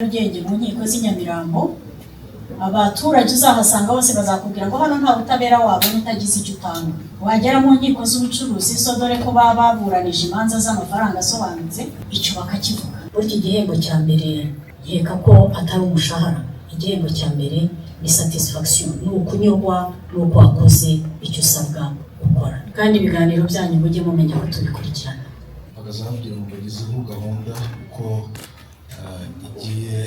Nyarugenge mu nkiko z'i Nyamirambo, abaturage uzahasanga bose bazakubwira ngo hano nta butabera wabona utagize icyo utanga. Wagera mu nkiko z'ubucuruzi zo, dore ko baba baburanije imanza z'amafaranga asobanutse, icyo bakakivuga. Burya igihembo cya mbere nkeka ko atari umushahara, igihembo cya mbere ni satisfaction, ni ukunyurwa n'uko wakoze icyo usabwa gukora. Kandi ibiganiro byanyu mujye mumenya ko tubikurikirana. Mpagaze hano kugira ngo mbagezeho gahunda uko igiye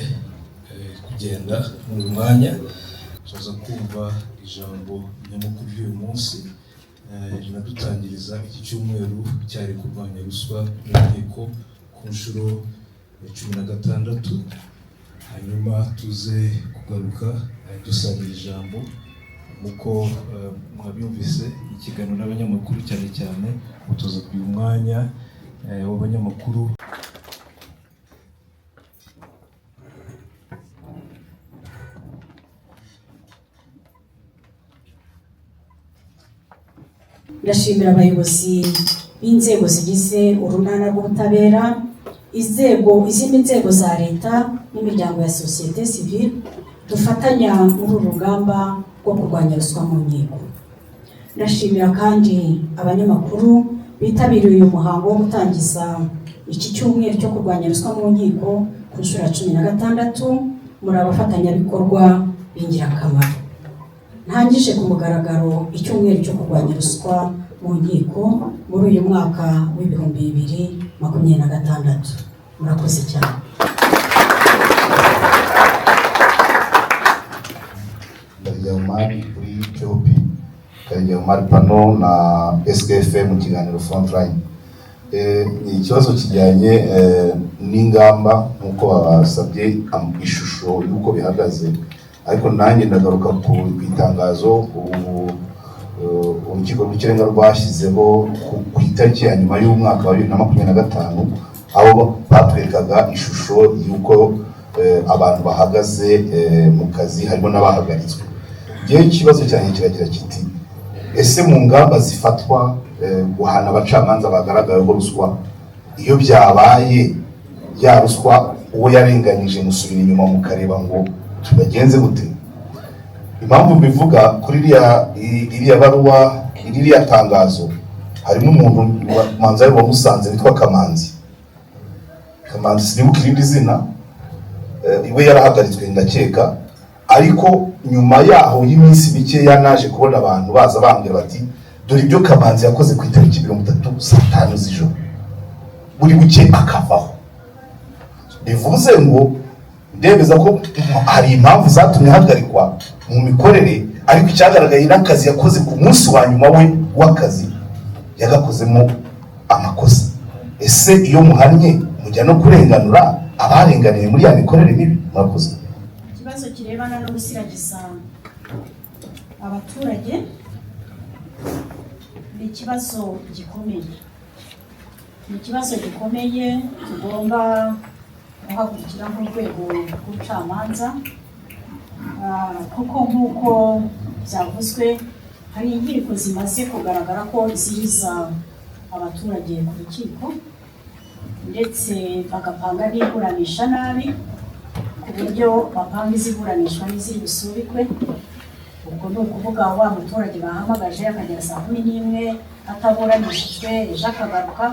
kugenda muri uyu mwanya. Tuza kumva ijambo nyamukuru ry'uyu munsi, rinadutangiriza iki cyumweru cyari kurwanya ruswa mu nkiko ku nshuro ya 16. Hanyuma tuze kugaruka dusangira ijambo. Nk'uko mwabyumvise, ikiganiro n'abanyamakuru cyane cyane, tuza kugira umwanya w'abanyamakuru. Ndashimira abayobozi b'inzego zigize urunana rw'ubutabera, izindi nzego za leta n'imiryango ya sosiyete sivile dufatanya muri uru rugamba rwo kurwanya ruswa mu nkiko. Ndashimira kandi abanyamakuru bitabiriye uyu muhango wo gutangiza iki cyumweru cyo kurwanya ruswa mu nkiko ku nshuro ya 16. Muri abafatanyabikorwa b'ingirakamaro. Ntangije ku mugaragaro icyumweru cyo kurwanya ruswa mu nkiko muri uyu mwaka w'2026. Murakoze cyane. Karegeya Omar kuri POP, Karegeya Omar Pano na SKFM mu kiganiro Frontline. Ni ikibazo kijyanye n'ingamba nk'uko babasabye ishusho y'uko bihagaze, ariko nanjye ndagaruka ku itangazo urukiko rw'ikirenga rwashyizeho ku itariki ya nyuma y'umwaka wa 2025, aho batwerekaga ishusho y'uko abantu bahagaze mu kazi, harimo n'abahagaritswe. Ngewe ikibazo cyanjye kiragira kiti: ese mu ngamba zifatwa guhana abacamanza bagaragaweho ruswa, iyo byabaye ya ruswa uwo yarenganyije musubira inyuma mukareba ngo tubagenze gute? Impamvu mbivuga, kuri iriya baruwa, iriya tangazo, harimo umuntu manzari wa Musanze witwa Kamanzi. Kamanzi, sinibuka irindi zina, iwe yarahagaritswe ndakeka, ariko nyuma yaho y'iminsi mikeya naje kubona abantu baza bambwira bati: "Dore ibyo Kamanzi yakoze ku itariki 30 saa 5 z'ijoro," buri buke akavaho. Bivuze ngo ndemeza ko hari impamvu zatumye ahagarikwa mu mikorere, ariko icyagaragaye n'akazi yakoze ku munsi wa nyuma we w'akazi yagakozemo amakosa. Ese iyo muhannye mujya no kurenganura abarenganiye muri ya mikorere mibi? Murakoze. Ikibazo kirebana no gusiragiza abaturage ni ikibazo gikomeye, ni ikibazo gikomeye tugomba guhagurukira nk'urwego rw'ubucamanza, kuko nk'uko byavuzwe hari inkiko zimaze kugaragara ko ziriza abaturage ku rukiko, ndetse bagapanga n'iburanisha nabi, ku buryo bapanga iziburanishwa n'iziri busubikwe. Ubwo ni ukuvuga wa muturage bahamagaje akagera saa 11 ataburanishijwe, ejo akagaruka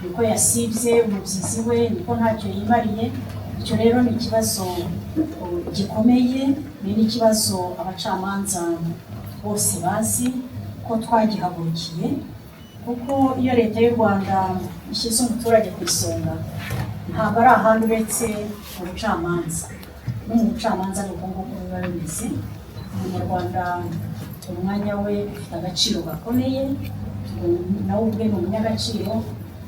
niko yasibye umubyizi we, niko ntacyo yimariye. Icyo rero ni ikibazo gikomeye, ni n'ikibazo abacamanza bose bazi ko twagihagurukiye, kuko iyo leta y'u Rwanda ishyize umuturage ku isonga ntabwo ari ahandi uretse mu bucamanza. No mu bucamanza ni uko nguko biba bimeze. Umunyarwanda umwanya we ufite agaciro gakomeye, nawe ubwe ni umunyagaciro,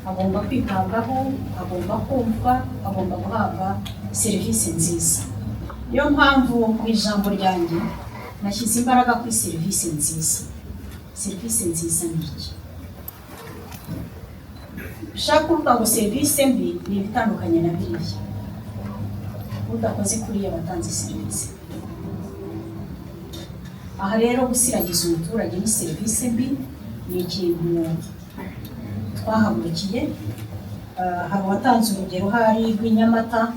agomba kwitabwaho, agomba kumvwa, agomba guhabwa serivisi nziza. Niyo mpamvu mu ijambo ryanjye nashyize imbaraga kuri serivisi nziza. Serivisi nziza ni iki? Ushaka kuvuga ngo serivisi mbi ni ibitandukanye na biriya. Udakoze kuriya batanze serivisi. Aha rero gusiragiza umuturage ni serivisi mbi, ni ikintu twahagurukiye. Hari uwatanze urugero hari rw'i Nyamata.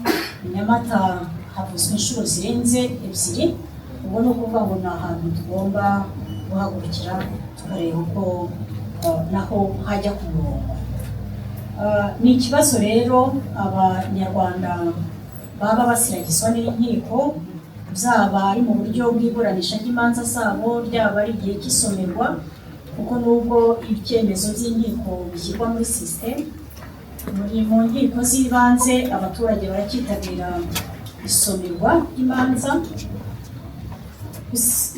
I Nyamata Havuzwe inshuro zirenze ebyiri. Ubwo ni ukuvuga ngo ni ahantu tugomba guhagurukira tukareba uko naho hajya ku murongo. Ni ikibazo rero Abanyarwanda baba basiragizwa n'inkiko, byaba ari mu buryo bw'iburanisha ry'imanza zabo, ryaba ari igihe cy'isomerwa, kuko nubwo ibyemezo by'inkiko bishyirwa muri sisiteme, muri mu nkiko z'ibanze abaturage baracyitabira isomerwa ry'imanza.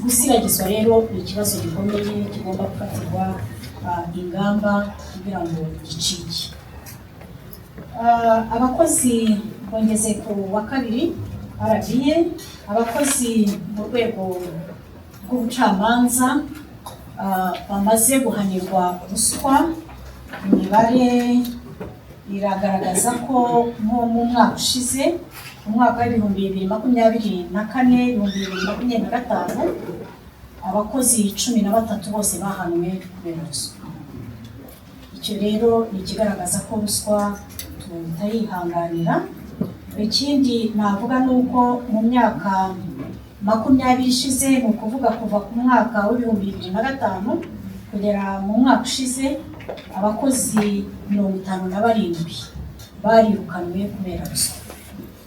Gusiragizwa rero ni ikibazo gikomeye kigomba gufatirwa ingamba kugira ngo gicike. Abakozi bongeze ku wa kabiri RBA, abakozi mu rwego rw'ubucamanza bamaze guhanirwa ruswa, imibare iragaragaza ko nko mu mwaka ushize, mu mwaka wa 2024, 2025, abakozi 13 bose bahanwe kubera ruswa. Icyo rero ni ikigaragaza ko ruswa tutayihanganira. Ikindi navuga ni uko mu myaka 20 ishize, ni ukuvuga kuva ku mwaka wa 2005 kugera mu mwaka ushize, abakozi 57 barirukanwe kubera ruswa.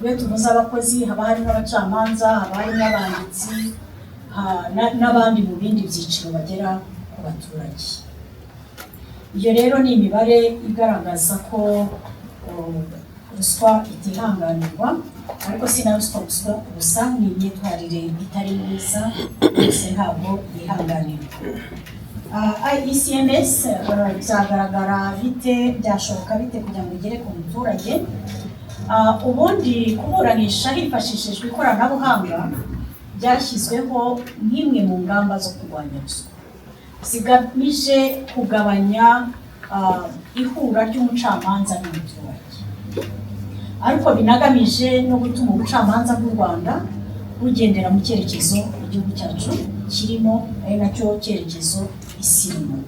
Iyo tuvuze abakozi, haba harimo abacamanza, haba harimo abanditsi, n'abandi mu bindi byiciro bagera ku baturage. Iyo rero ni imibare igaragaza ko ruswa itihanganirwa, ariko si na ruswa gusa, ni imyitwarire itari myiza yose ntabwo yihanganirwa. IECMS byagaragara bite, byashoboka bite kugira ngo igere ku muturage? Ubundi kuburanisha hifashishijwe ikoranabuhanga byashyizweho nk'imwe mu ngamba zo kurwanya ruswa, zigamije kugabanya ihura ry'umucamanza n'umuturage, ariko binagamije no gutuma ubucamanza bw'u Rwanda bugendera mu cyerekezo igihugu cyacu kirimo, ari nacyo cyerekezo isi irimo.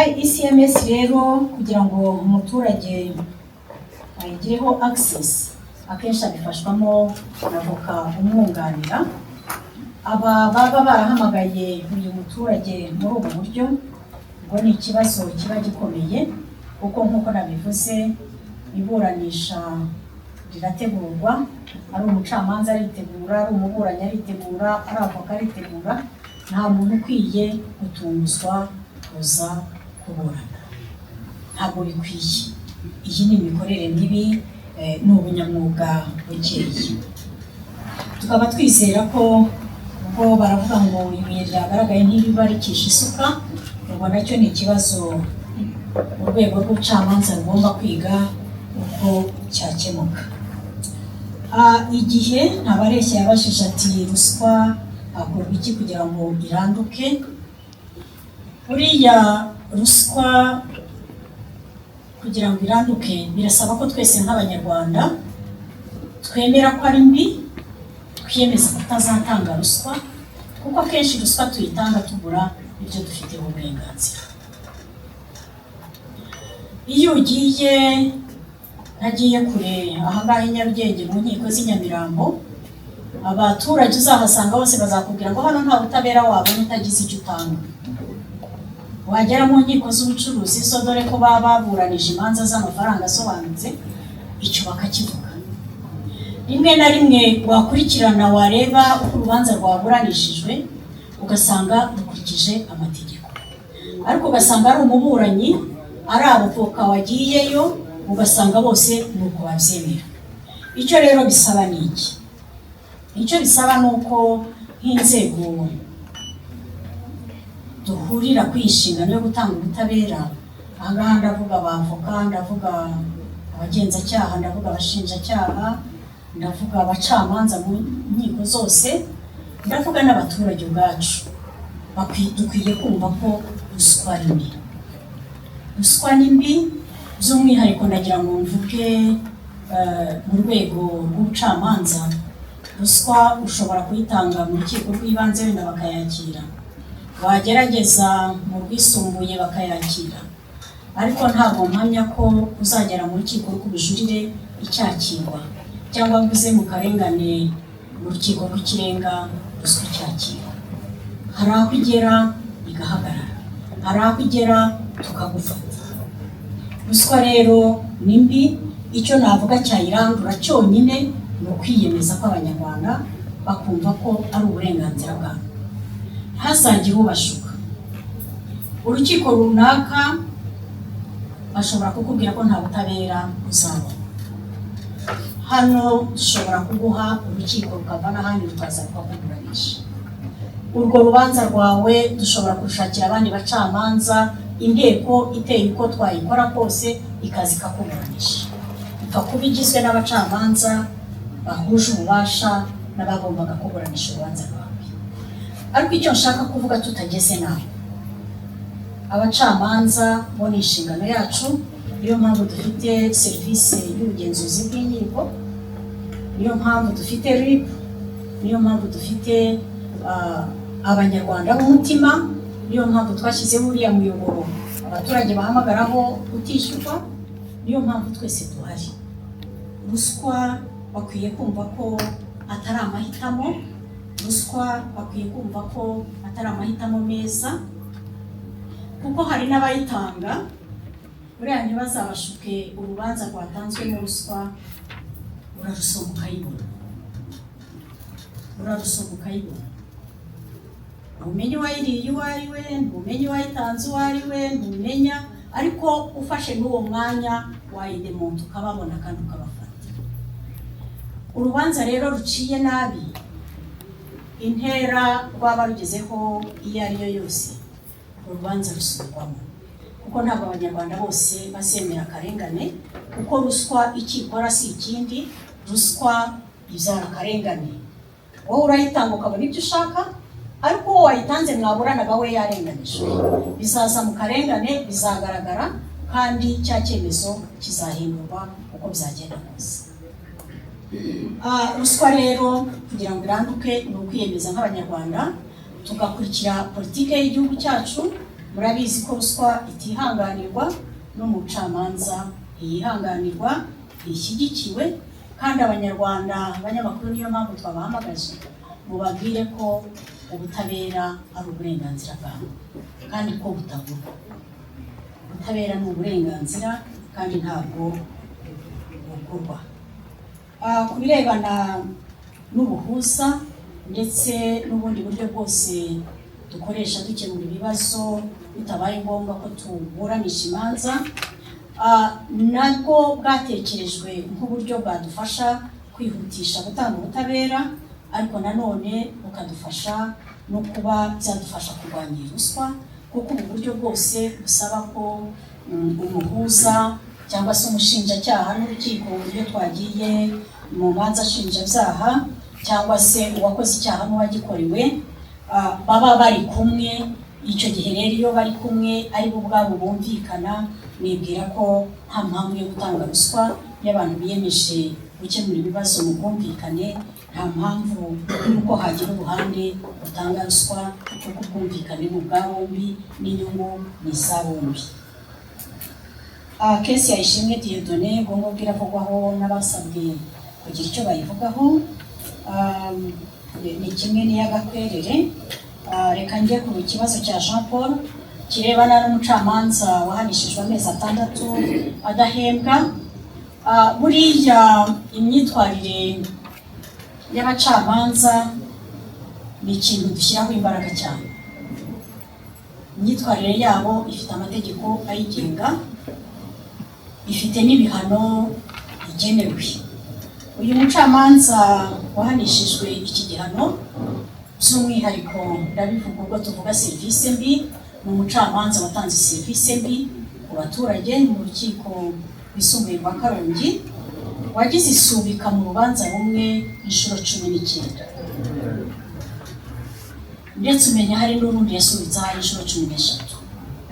IECMS rero, kugira ngo umuturage ayigireho access, akenshi abifashwamo na avoka umwunganira. Aba baba barahamagaye uyu muturage muri ubu buryo, ngo ni ikibazo kiba gikomeye, kuko nk'uko nabivuze, iburanisha rirategurwa, ari umucamanza aritegura, ari umuburanyi aritegura, ari avoka aritegura. Nta muntu ukwiye gutunguzwa kuza kuburana, ntabwo bikwiye. Iyi ni imikorere mibi, ni ubunyamwuga bukeya. Tukaba twizera ko ubwo baravuga ngo ibuye ryagaragaye ntiriba rikisha isuka, ubwo nacyo ni ikibazo urwego rw'ubucamanza rugomba kwiga uko cyakemuka. Igihe Ntabareshya yabajije ati: "Ruswa hakorwa iki kugira ngo iranduke?" Buriya ruswa kugira ngo iranduke birasaba ko twese nk'Abanyarwanda twemera ko ari mbi, twiyemeza kutazatanga ruswa, kuko akenshi ruswa tuyitanga tugura ibyo dufiteho uburenganzira. Iyo ugiye, ntagiye kure, ahangaha i Nyarugenge mu nkiko z'i Nyamirambo, abaturage uzahasanga bose bazakubwira ngo hano nta butabera wabona utagize icyo utanga. Wagera mu nkiko z'ubucuruzi zo, dore ko baba baburanije imanza z'amafaranga asobanutse, icyo bakakivuga. Rimwe na rimwe wakurikirana, wareba uko urubanza rwaburanishijwe, ugasanga rukurikije amategeko, ariko ugasanga ari umuburanyi, ari avoka wagiyeyo, ugasanga bose ni uko babyemera. Icyo rero bisaba ni iki? Icyo bisaba ni uko nk'inzego duhurira ku inshingano yo gutanga ubutabera, ahangaha ndavuga abavoka, ndavuga abagenzacyaha, ndavuga abashinjacyaha, ndavuga abacamanza mu nkiko zose, ndavuga n'abaturage ubwacu, dukwiye kumva ko ruswa ari mbi. Ruswa ni mbi. By'umwihariko ndagira ngo mvuge mu rwego rw'ubucamanza, ruswa ushobora kuyitanga mu rukiko rw'ibanze wenda bakayakira, wagerageza mu rwisumbuye bakayakira, ariko ntabwo mpamya ko uzagera mu rukiko rw'ubujurire icyakirwa. Cyangwa mvuze mu karengane mu Rukiko rw'Ikirenga, ruswa icyakira hari aho igera igahagarara, hari aho igera tukagufata. Ruswa rero ni mbi. Icyo navuga cyayirandura cyonyine ni ukwiyemeza kw'Abanyarwanda, bakumva ko ari uburenganzira bwabo, ntihazagire ubashuka. Urukiko runaka bashobora kukubwira ko nta butabera uzabona. Hano dushobora kuguha urukiko rukava n'ahandi rukaza rukakuburanisha. Urwo rubanza rwawe dushobora kurushakira abandi bacamanza, inteko iteye uko twayikora kose ikaza ikakuburanisha, ipfa kuba igizwe n'abacamanza bahuje ububasha n'abagombaga kuburanisha urubanza rwawe. Ariko icyo nshaka kuvuga, tutageze naho, abacamanza bo ni inshingano yacu. Niyo mpamvu dufite serivisi y'ubugenzuzi bw'inkiko, niyo mpamvu dufite RIB, niyo mpamvu dufite Abanyarwanda b'umutima, niyo mpamvu twashyizeho uriya muyoboro abaturage bahamagaraho utishyurwa, niyo mpamvu twese duhari. Ruswa bakwiye kumva ko atari amahitamo, ruswa bakwiye kumva ko atari amahitamo meza, kuko hari n'abayitanga. Buriya ntibazabashuke, urubanza rwatanzwemo ruswa urarusoma ukayibona, urarusoma ukayibona. Ntumenye uwayiriye uwo ari we, ntumenye uwayitanze uwo ari we, ntumenya. Ariko ufashe n'uwo mwanya wayidemonta, ukababona kandi ukabafata. Urubanza rero ruciye nabi, intera rwaba rugezeho iyo ari yo yose, urubanza rusubirwamo, kuko ntabwo Abanyarwanda bose bazemera akarengane. Kuko ruswa icyo ikora si ikindi, ruswa ibyara akarengane. Wowe urayitanga ukabona ibyo ushaka, ariko uwo wayitanze mwaburanaga we yarenganijwe. Bizaza mu karengane, bizagaragara, kandi cya cyemezo kizahindurwa uko byagenda kose. Ruswa rero kugira ngo iranduke ni ukwiyemeza nk'Abanyarwanda, tugakurikira politike y'igihugu cyacu. Murabizi ko ruswa itihanganirwa, no mu bucamanza ntiyihanganirwa, ntishyigikiwe. Kandi Abanyarwanda, abanyamakuru, niyo mpamvu twabahamagaje, mubabwire ko ubutabera ari uburenganzira bwabo kandi ko butagurwa. Ubutabera ni uburenganzira kandi ntabwo bugurwa. Ku birebana n'ubuhuza ndetse n'ubundi buryo bwose dukoresha dukemura ibibazo bitabaye ngombwa ko tuburanisha imanza, nabwo bwatekerejwe nk'uburyo bwadufasha kwihutisha gutanga ubutabera, ariko nanone bukadufasha no kuba byadufasha kurwanya iyi ruswa, kuko ubu buryo bwose busaba ko umuhuza cyangwa se umushinjacyaha n'urukiko, uburyo twagiye mu manza nshinjabyaha, cyangwa se uwakoze icyaha n'uwagikorewe, baba bari kumwe. Icyo gihe rero iyo bari kumwe ari bo ubwabo bumvikana, nibwira ko nta mpamvu yo gutanga ruswa. Iyo abantu biyemeje gukemura ibibazo mu bwumvikane, nta mpamvu y'uko hagira uruhande rutanga ruswa, kuko ubwumvikane ni ubwa bombi n'inyungu ni iza bombi. Case ya Ishimwe Dieudonné ubwo ngubwo iravugwaho n'abasabwe kugira icyo bayivugaho. Ni kimwe n'iy'Agakwerere. Reka njye ku kibazo cya Jean Paul kirebana n'umucamanza wahanishijwe amezi 6 adahembwa. Buriya imyitwarire y'abacamanza ni ikintu dushyiraho imbaraga cyane. Imyitwarire yabo ifite amategeko ayigenga, ifite n'ibihano igenewe. Uyu mucamanza wahanishijwe iki gihano by'umwihariko, ndabivuga ubwo tuvuga serivisi mbi, ni umucamanza watanze serivisi mbi ku baturage mu Rukiko Rwisumbuye rwa Karongi, wagize isubika mu rubanza rumwe inshuro 19, ndetse umenya hari n'urundi yasubitse ahari inshuro 13,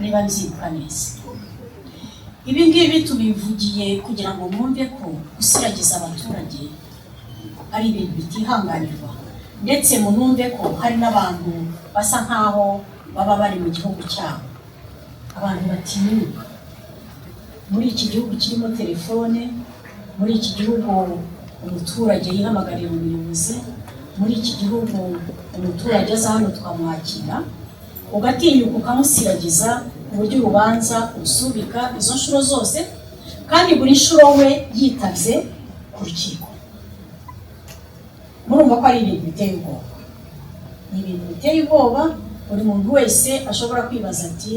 niba nzibuka neza. Ibi ngibi tubivugiye kugira ngo mwumve ko gusiragiza abaturage ari ibintu bitihanganirwa, ndetse munumve ko hari n'abantu basa nkaho baba bari mu gihugu cyabo, abantu batinyuka muri iki gihugu kirimo telefone, muri iki gihugu. umuturage yihamagarira umuyobozi. Muri iki gihugu umuturage aza hano tukamwakira, ugatinyuka ukamusiragiza ku buryo urubanza usubika izo nshuro zose, kandi buri nshuro we yitabye ku rukiko. Murumva ko ari ibintu biteye ubwoba, ni ibintu biteye ubwoba. Buri muntu wese ashobora kwibaza ati: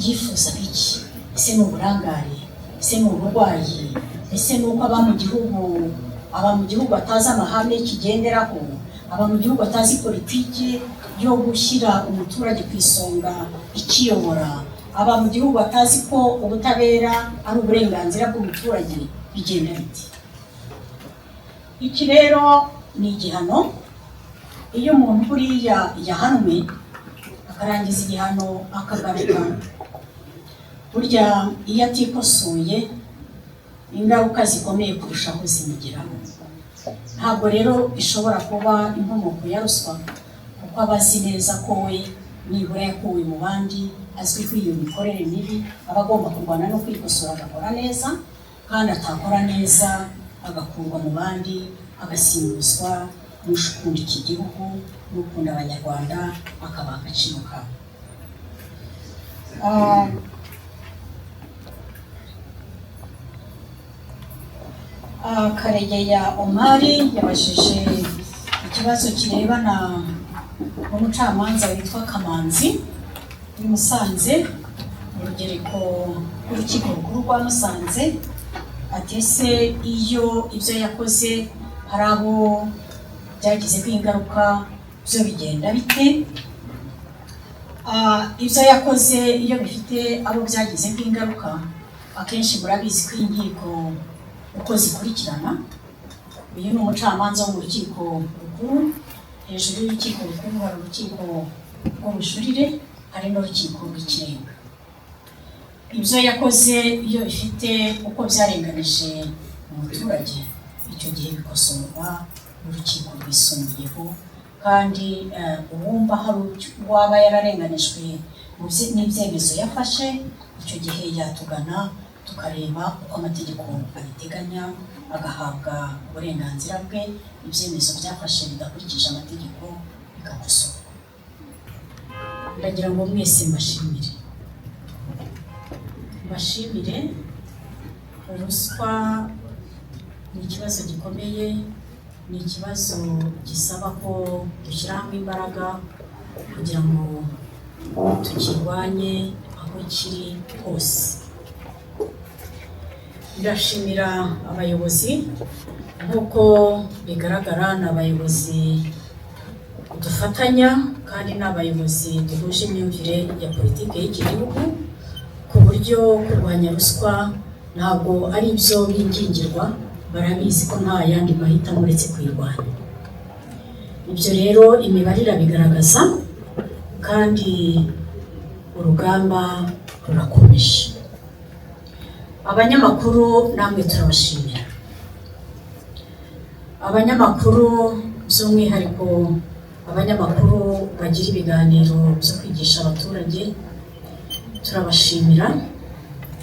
"Yifuzaga iki? Ese ni uburangare? Ese ni uburwayi? Ese ni uko aba mu gihugu atazi amahame kigenderaho, aba mu gihugu atazi politiki yo gushyira umuturage ku isonga ikiyobora, aba mu gihugu atazi ko ubutabera ari uburenganzira bw'umuturage? Bigenda bite?" Iki rero ni igihano. Iyo umuntu buriya yahanwe, akarangiza igihano, akagaruka, burya iyo atikosoye ingaruka zikomeye kurushaho zimugeraho. Ntabwo rero ishobora kuba inkomoko ya ruswa, kuko aba azi neza ko we nibura yakuwe mu bandi, azwiho iyo mikorere mibi, aba agomba kurwana no kwikosora agakora neza, kandi atakora neza agakurwa mu bandi, agasimbuzwa n'ukunda iki gihugu n'ukunda Abanyarwanda, akabaha agaciro kabo. Karegeya Omari yabajije ikibazo kirebana n'umucamanza witwa Kamanzi w'i Musanze, mu rugereko rw'Urukiko Rukuru rwa Musanze, ati: "Ese iyo ibyo yakoze hari abo byagizeho ingaruka, byo bigenda bite?" Ibyo yakoze iyo bifite abo byagizeho ingaruka, akenshi murabizi ko inkiko uko zikurikirana. Uyu ni umucamanza wo mu Rukiko Rukuru. Hejuru y'Urukiko Rukuru hari Urukiko rw'Ubujurire, hari n'Urukiko rw'Ikirenga. Ibyo yakoze iyo bifite uko byarenganije umuturage, icyo gihe bikosorwa n'urukiko rwisumbuyeho. Kandi uwumva hari uwaba yararenganijwe n'ibyemezo yafashe, icyo gihe yatugana tukareba uko amategeko abiteganya, agahabwa uburenganzira bwe, ibyemezo byafashe bidakurikije amategeko bigakosorwa. Ndagira ngo mwese mbashimire, mbashimire. Ruswa ni ikibazo gikomeye, ni ikibazo gisaba ko dushyira hamwe imbaraga kugira ngo tukirwanye aho kiri hose. Ndashimira abayobozi. Nk'uko bigaragara, ni abayobozi dufatanya kandi ni abayobozi duhuje imyumvire ya politiki y'iki gihugu, ku buryo kurwanya ruswa ntabwo ari ibyo bingingirwa, barabizi ko nta yandi mahitamo uretse kuyirwanya. Ibyo rero imibare irabigaragaza, kandi urugamba rurakomeje. Abanyamakuru namwe turabashimira. Abanyamakuru, by'umwihariko abanyamakuru bagira ibiganiro byo kwigisha abaturage, turabashimira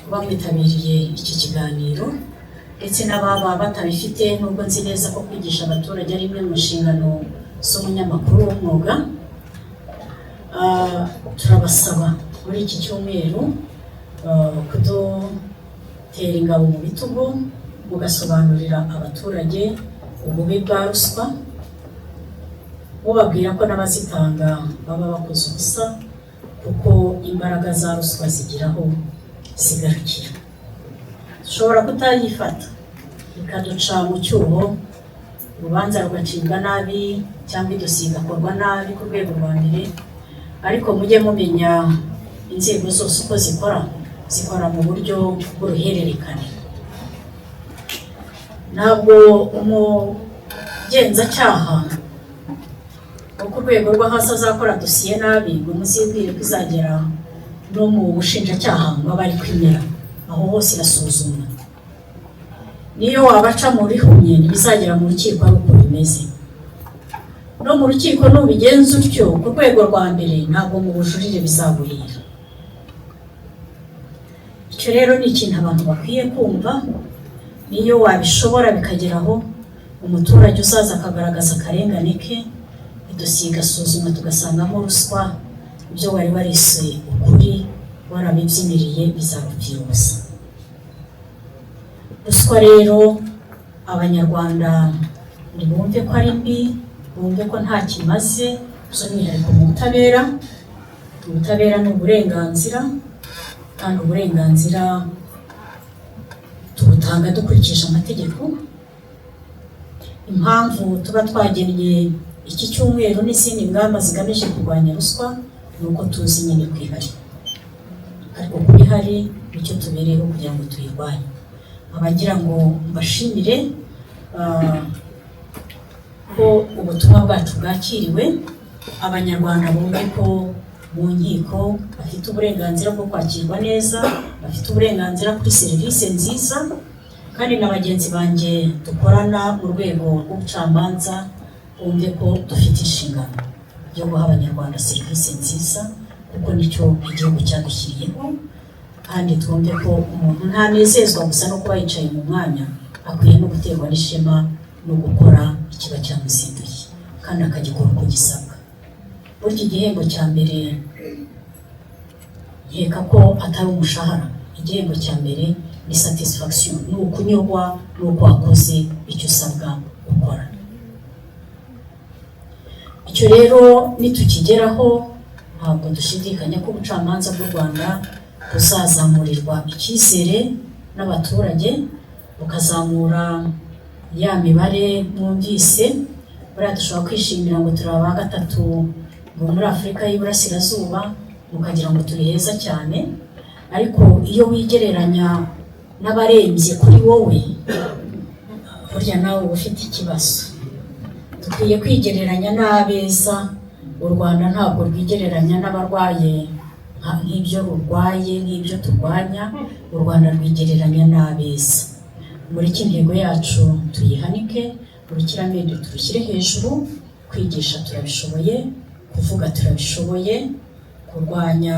kuba mwitabiriye iki kiganiro, ndetse n'ababa batabifite, nubwo nzi neza ko kwigisha abaturage ari imwe mu nshingano z'umunyamakuru w'umwuga. Turabasaba muri iki cyumweru kudutera ingabo mu bitugu, mugasobanurira abaturage ububi bwa ruswa, mubabwira ko n'abazitanga baba bakoze ubusa, kuko imbaraga za ruswa zigeraho zigarukira. Dushobora kutayifata ikaduca mu cyuho, urubanza rugacibwa nabi cyangwa idosiye igakorwa nabi ku rwego rwa mbere, ariko mujye mumenya inzego zose uko zikora, zikora mu buryo bw'uruhererekane. Ntabwo umugenzacyaha wo ku rwego rwo hasi azakora dosiye nabi ngo muzibwire ko izagera no mu bushinjacyaha ngo abe ari kwimera. Aho hose irasuzumwa. Niyo wabaca mu rihumye, ntibizagera mu rukiko ari uko bimeze. No mu rukiko nubigenza utyo ku rwego rwa mbere, ntabwo mu bujurire bizaguhira. Icyo rero ni ikintu abantu bakwiye kumva. Niyo wabishobora bikageraho, umuturage uzaza akagaragaza akarengane ke, idosiye igasuzumwa tugasangamo ruswa, ibyo wari warise ukuri warabibyiniriye bizagupfira ubusa. Ruswa rero, Abanyarwanda ntibumve ko ari mbi, bumve ko nta kimaze, by'umwihariko mu butabera. Ubutabera ni uburenganzira, kandi uburenganzira tubutanga dukurikije amategeko. Impamvu tuba twagennye iki cyumweru n'izindi ngamba zigamije kurwanya ruswa ni uko tuzi nyine ko ihari, ariko kuba ihari nicyo tubereyeho kugira ngo tuyirwanye. Abagira ngo mbashimire ko ubutumwa bwacu bwakiriwe, Abanyarwanda bumve ko mu nkiko bafite uburenganzira bwo kwakirwa neza, bafite uburenganzira kuri serivisi nziza, kandi na bagenzi banjye dukorana mu rwego rw'ubucamanza bumve ko dufite inshingano yo guha Abanyarwanda serivisi nziza, kuko nicyo igihugu cyadushyiriyeho. Kandi twumve ko umuntu ntanezezwa gusa no kuba yicaye mu mwanya, akwiye no guterwa n'ishema no gukora ikiba cyamuzinduye kandi akagikora uko gisabwa. Burya igihembo cya mbere, nkeka ko atari umushahara, igihembo cya mbere ni satisfaction, ni ukunyurwa n'uko wakoze icyo usabwa gukora. Icyo rero nitukigeraho, ntabwo dushidikanya ko ubucamanza bw'u Rwanda buzazamurirwa icyizere n'abaturage, bukazamura ya mibare mwumvise. Buriya dushobora kwishimira ngo turi aba gatatu ngo muri Afurika y'Iburasirazuba, mukagira ngo turi heza cyane, ariko iyo wigereranya n'abarembye kuri wowe, burya nawe uba ufite ikibazo. Dukwiye kwigereranya n'abeza. U Rwanda ntabwo rwigereranya n'abarwaye nk'ibyo rurwaye, nk'ibyo turwanya. U Rwanda rwigereranya n'abeza. Mureke intego yacu tuyihanike, urukiramende turushyire hejuru. Kwigisha turabishoboye, kuvuga turabishoboye, kurwanya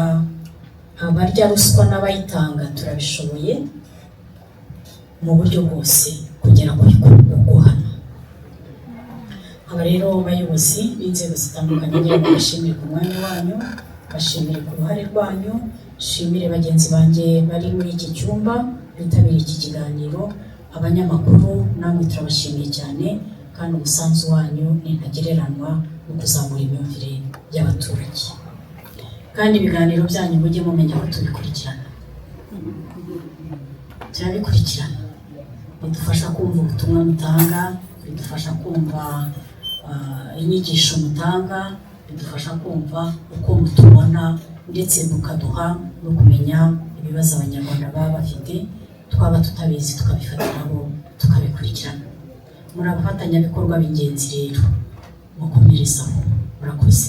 abarya ruswa n'abayitanga turabishoboye, mu buryo bwose kugera ku guhana. Aba rero bayobozi b'inzego zitandukanye, ngira ngo bashimire ku mwanya wanyu, bashimire ku ruhare rwanyu, nshimire bagenzi banjye bari muri iki cyumba bitabiriye iki kiganiro, abanyamakuru namwe turabashimiye cyane, kandi umusanzu wanyu ni ntagereranywa mu kuzamura imyumvire y'abaturage. Kandi ibiganiro byanyu mujye mumenya ko tubikurikirana, turabikurikirana, bidufasha kumva ubutumwa mutanga, bidufasha kumva inyigisho mutanga, bidufasha kumva uko mutubona, ndetse mukaduha no kumenya ibibazo Abanyarwanda baba bafite, twaba tutabizi tukabifatiraho tukabikurikirana. Muri abafatanyabikorwa b'ingenzi rero, mukomerezaho. Murakoze.